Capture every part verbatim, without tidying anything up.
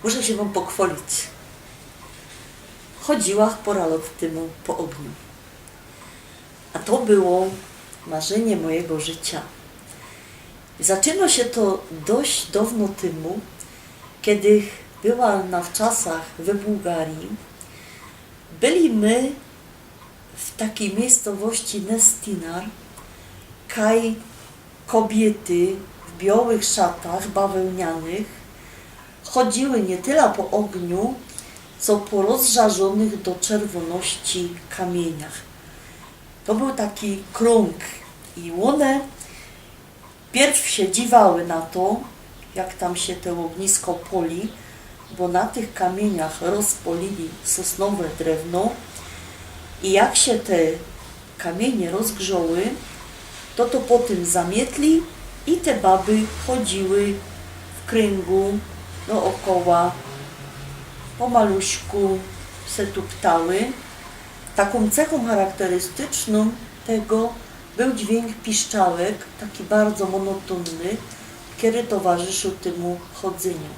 Muszã sie wōm pochwŏlić. Chodziła pŏra lŏt tymu po ôgniu. A to było marzynie mojigo życiŏ. Zaczynŏ sie to dość dŏwno tymu, kej była na wczasach we Bułgarii. Byli my w takij miyjscowości Nestinar, kaj kobiyty w biołych szatach bawełnianych chodziły niy tela po ôgniu, co po rozżarzōnych do czerwōności kamiyniach. To bōł taki krōng i ône piyrw sie dziwały na to, jak tam sie te ôgnisko poli, bo na tych kamiyniach rozpolili sosnowe drewno i jak sie te kamiynie rozgrzoły, to to potym zamietli i te baby chodziły w krōngu, no, dookoła, po maluśku se tuptały. Takōm cechōm charakterystycznōm tego bōł dźwiynk piszczałek, taki bardzo monotōnny, kery towarzyszył tymu chodzyniu.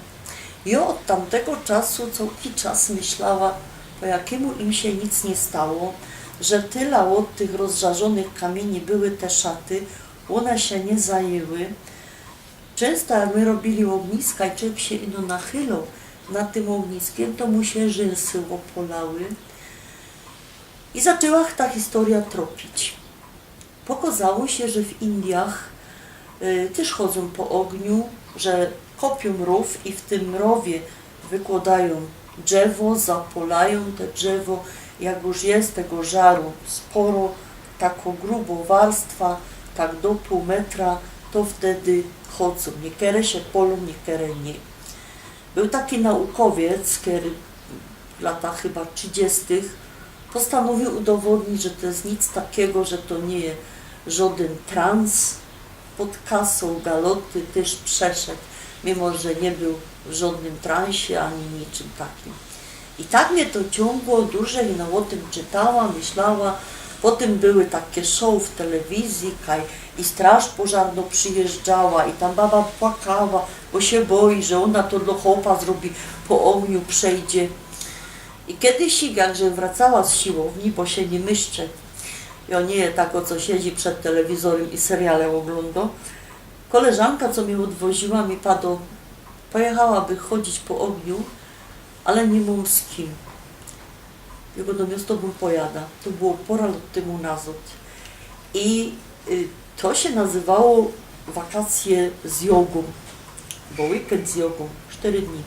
I ôd tamtego czasu cołki czas myślała, po jakimu im sie nic niy stało, że tela ôd tych rozżarzōnych kamiyni były te szaty, ône sie niy zajyły. Czynsto jak my robiyli ôgniska i człowiek sie ino nachyloł nad tym ôgniskym, to mu sie rzylsy ôpŏlały. I zaczynała ta historyjŏ tropić. Pokŏzało sie, że w Indyjach, y, tyż chodzōm po ôgniu, że kopiōm rōw i w tym rŏwie wykłŏdajōm drzewo, zapŏlajōm te drzewo, jak już je tego żaru sporo, takŏ grubŏ warstwa, tak do pōł metra, to wtedy chodzōm. Niykere sie polōm, niykere niy. Bōł taki naukowiec, kery w latach chyba trzidziestych postanowiył udowodnić, że to je nic takigo, że to niy je żŏdyn trans, pod kasōm galoty tyż przeszedł, mimo że niy bōł w żŏdnym transie ani niczym takim. I tak mie to ciōngło dużej, no, ô tym czytała, myślała. Potym były take show w telewizyji, kaj i straż pożarnŏ przijyżdżała i tam baba płakała, bo sie boi, że ôna to dlŏ chopa zrobi, po ôgniu przejdzie. I kedyś, jak żech wracała z siłowni, bo sie niy myszczã, jŏ niy takŏ, co siedzi przed telewizorym i seriale ôglōndŏ, koleżanka, co mie ôdwoziła, mi padŏ: „Pojechałaby chodzić po ôgniu, ale niy mōm z kim”. Jŏ do niego: „Z tobōm pojadã”. To było pŏra lŏt tymu nazŏd. I, y, to sie nazywało wakacje z jogōm, bo weekend z jogōm, sztyry dni.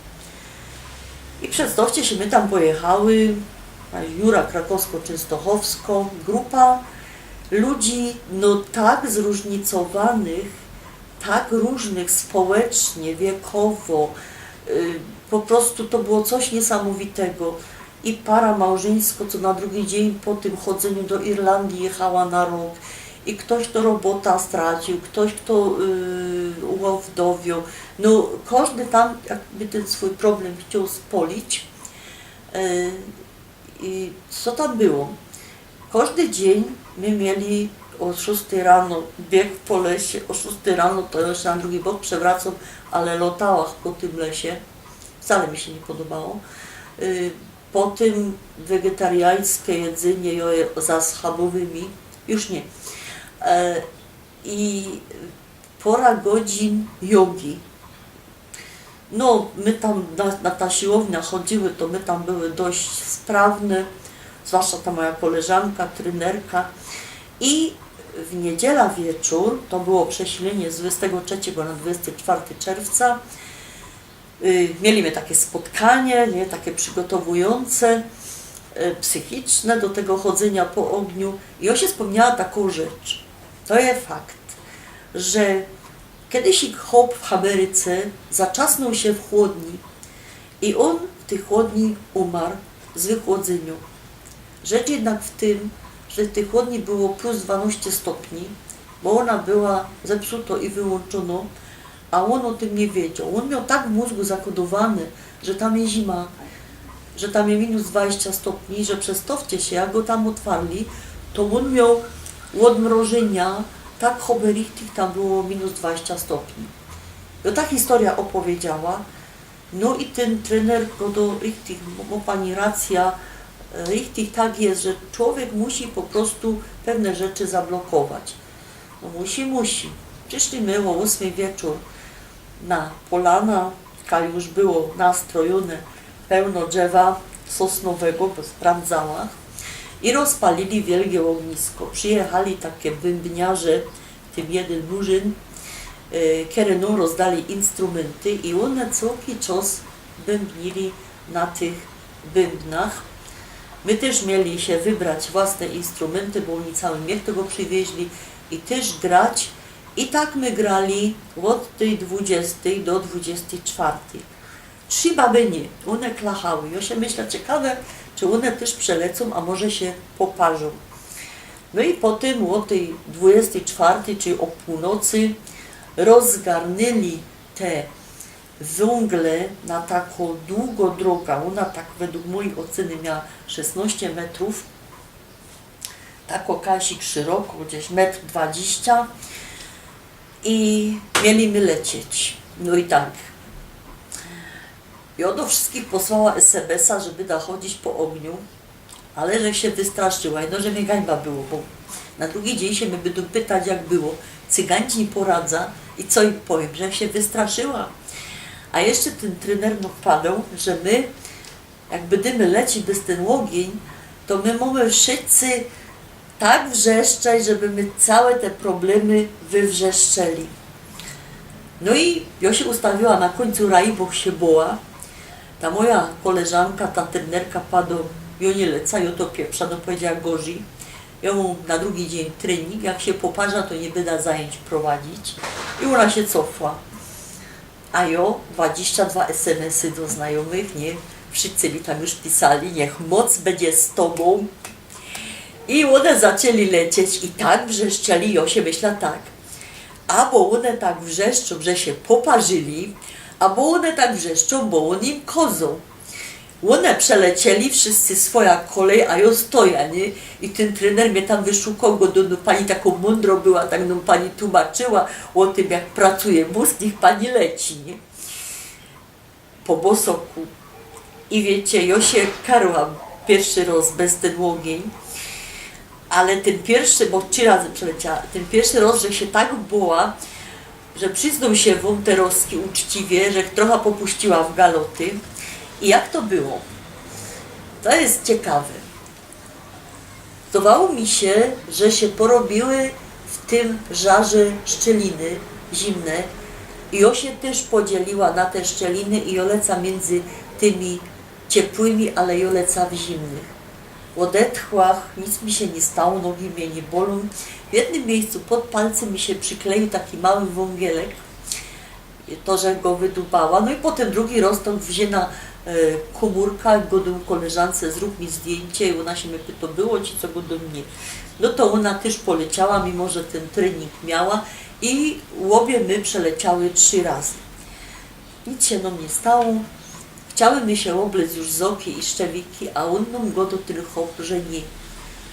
I przedstŏwcie sie, my tam pojechały, na Jura Krakowsko-Czynstochowsko, grupa ludzi, no, tak zrōżnicowanych, tak rōżnych społecznie, wiekowo, y, po prostu to było coś niysamowitego. I para małżyńsko, co na drugi dziyń po tym chodzyniu do Irlandyje jechała na rok, i ftoś, fto robota straciōł, ftoś, fto, y, ôwdowioł. No, kożdy tam jakby tyn swōj problem chcioł spolić. Y, i co tam było? Kożdy dziyń my mieli ô szōstyj rano bieg po lesie, ô szōstyj rano to jŏ sie na drugi bok przewracōm, ale lŏtała po tym lesie. Wcale mi sie niy podobało. Y, potym wegetariańske jedzynio, jŏ je za schabowymi. Już niy. E, i pŏra godzin jogi. No, my tam na, na ta siłownia chodziły, to my tam były dość sprawne, zwłaszcza ta moja koleżanka, trenerka. I w niedziela wieczōr, to było przesilenie z dwudziestego trzeciego na dwudziesty czwarty czerwca, y, mieli my takie spotkanie, niy, takie przygotowujōnce, y, psychiczne do tego chodzenia po ôgniu. I jŏ sie spōmniała takõ rzecz. To je fakt, że kedyś chop w Ameryce zatrzasnōł sie w chłodni i ôn w tyj chłodni umar z wychłodzynio. Rzecz jednak w tym, że w tyj chłodni było plus dwanŏście stopni, bo ôna była zepsutŏ i wyłōnczōnŏ, a ôn ô tym niy wiedzioł. Ôn mioł tak w mōzgu zakodowane, że tam je zima, że tam je minus dwadzieścia stopni, że przedstŏwcie sie, jak go tam ôtwarli, to ôn mioł ôdmrożynia, tak chop richtig tam było minus dwadzieścia stopni. No, ta historyjŏ ôpowiedziała. No i tyn trener godo: „Richtig, mo-, mo pani racyjo, e, richtig tak je, że czowiek musi po prostu pewne rzeczy zablokować”. No musi, musi. Prziszli my ô ôsmej wieczōr na polana, kaj już było nastrojōne pełno drzewa sosnowego, bo sprawdzała. I rozpalili wielgie ôgnisko. Przijechali take bybniarze, w tym jedyn Murzyn, e, kery nōm rozdali instrumynty i ône cołki czas bybnili na tych bybnach. My tyż mieli sie wybrać własne instrumynty, bo ôni cały miech tego przywieźli i tyż grać. I tak my grali ôd tyj dwudziestej do dwudziestej czwartej. Trzi baby niy, ône klachały. Jŏ sie myśla, ciekawe, czy ône tyż przelecōm, a może sie poparzōm. No i potym ô tyj dwudziestej czwartej, czyli ô pōłnocy, rozgarnyli te wōngle na tako dugo droga. Ôna tak według mojij ôcyny miała szesnŏście metrōw. Tako kasik szeroko, gdzieś metr dwadzieścia. I mieli my lecieć. No i tak. Jŏ do wszyskich posłała S M S-a, żeby dochodzić po ôgniu. Ale żech sie wystraszyła, no, że mie gańba było, bo na drugi dziyń sie mie bydōm pytać, jak było. Cygańci mi poradza i co im powiym, żech sie wystraszyła. A jeszcze tyn trener nōm padōł, że my, jak bydymy lecieć bez tyn ôgiyń, to my mōmy wszyscy tak wrzeszczeć, żeby my całe te problemy wywrzeszczeli. No i jŏ sie ustawiła na kōńcu raju, bo sie boła. Ta moja koleżanka, ta trenerka padŏ: „Jŏ niy leca, jŏ to pieprzã”, no, powiedziała, „gorzij. Jŏ mōm na drugi dziyń trening, jak sie poparza, to niy byda zajyńć prowadzić”. I ôna sie cofła. A jŏ dwadzieścia dwa S M S-y do znajōmych, niy? Wszyscy mi tam już pisali: „Niych moc bydzie z tobōm”. I ône zaczli lecieć i tak wrzeszczeli, jŏ sie myśla tak. Abo ône tak wrzeszczōm, że sie poparzyli, abo ône tak wrzeszczōm, bo ôn im kozŏ. Ône przelecieli wszyscy swoja kolej, a jŏ stoja, niy? I tyn trener mie tam wyszukoł, godo, no, pani tako mōndro była, tak nōm pani tłumaczyła ô tym, jak pracuje mōzg, niych pani leci, niy? Po bosoku. I wiycie, jŏ sie karła piyrszy roz bez tyn ôgiyń, ale tyn piyrszy, bo trzi razy przeleciała, tyn piyrszy roz, żech sie tak boła, że przyznōm sie wōm terozki uczciwie, żech trocha popuściła w galoty. I jak to było? To je ciekawe. Zdowało mi sie, że sie porobiły w tym żarze szczeliny zimne i jŏ sie tyż podzieliła na te szczeliny i jŏ leca miyndzy tymi ciepłymi, ale jŏ leca w zimnych. Ôdetchła, nic mi sie niy stało, nogi mie niy bolōm. W jednym miyjscu pod palce mi sie przykleił taki mały wōngielek. To żech go wydubała. No i potym drugi roz to wziyna, e, kōmōrka, godōm koleżance: „Zrōb mi zdjyńcie”, i ôna sie mie pytŏ: „Było ci co?”, godōm: „Niy”. No to ôna tyż poleciała, mimo że tyn trening miała, i ôbie my przeleciały trzi razy. Nic sie nōm niy stało. Chciały my sie ôblec już zoki i szczewiki, a ôn nōm godo, tyn chop, że niy.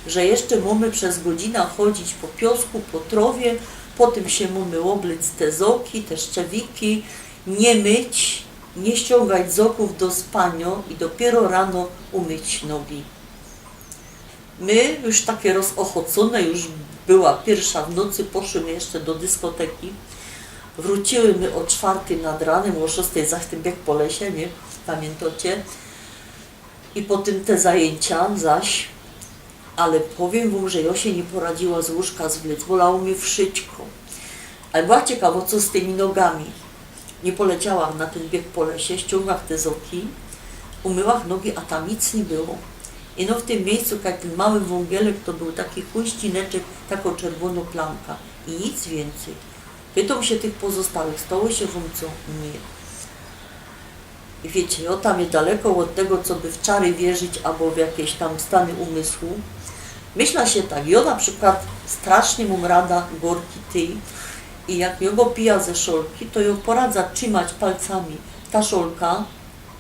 Że jeszcze mōmy przez godzina chodzić po piosku, po trowie, potym sie mōmy ôblec te zoki, te szczewiki, niy myć, niy ściōngać zokōw do spaniŏ i dopiyro rano umyć nogi. My już take rozochocōne, już była piyrwsza w nocy, poszły my jeszcze do dyskoteki. Wrōciły my ô czwartyj nad ranym, ô szostej zaś tyn bieg po lesie, niy? Pamiyntŏcie? I potym te zajyńcia zaś, ale powiym wōm, że jŏ sie niy poradziyła z łōżka zwlec, bolało mie wszyjsko. Ale była ciekawŏ, co z tymi nogami. Niy poleciałach na tyn bieg po lesie, ściōngłach te zoki, umyłach nogi, a tam nic niy było. Ino w tym miyjscu, kaj tyn mały wōngielek, to bōł taki chujścineczyk, takŏ czerwōnŏ plamka i nic wiyncyj. Pytōm sie tych pozostałych, stało sie wōm co? Niy. I wiycie, jŏ tam niydaleko ôd tego, coby w czary wierzyć abo w jakeś tam stany umysłu. Myśla sie tak, jŏ na przikłŏd strasznie mōm rada gorki tyj i jak jŏ go pija ze szolki, to jŏ poradza trzimać palcami ta szolka,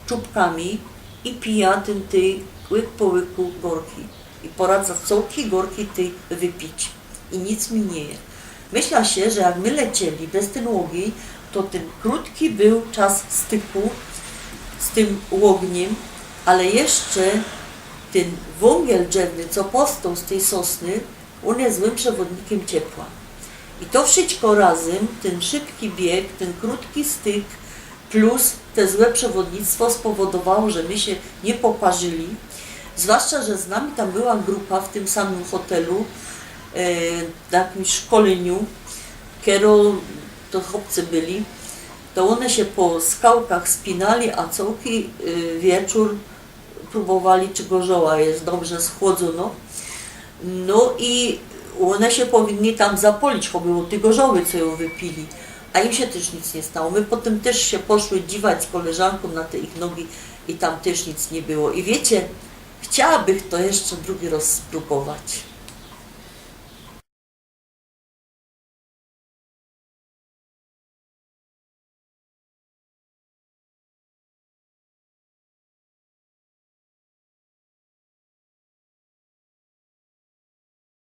czubkami i pija tyn tyj łyk po łyku gorki. I poradza cołki gorki tyj wypić. I nic mi niy je. Myśla sie, że jak my lecieli bez tyn ôgiyń, to tyn krōtki bōł czas styku, z tym ôgniym, ale jeszcze tyn wōngiel drzewny, co powstoł z tyj sosny, ôn je złym przewodnikiym ciepła. I to wszyjsko razym, tyn szybki bieg, tyn krōtki styk, plus te złe przewodnictwo spowodowało, że my sie niy poparzyli. Zwłaszcza że z nami tam była grupa w tym samym hotelu, e, na jakimś szkolyniu, kero to chopcy byli, to ône sie po skałkach spinali, a cołki, y, wieczōr prōbowali, czy gorzoła je dobrze schłodzōno. No i ône sie powinni tam zapolić, choćby ôd tyj gorzoły, co jōm wypili. A im sie tyż nic niy stało. My potym tyż sie poszły dziwać z koleżankōm na te ich nogi i tam tyż nic niy było. I wiycie, chciałabych to jeszcze drugi roz sprōbować.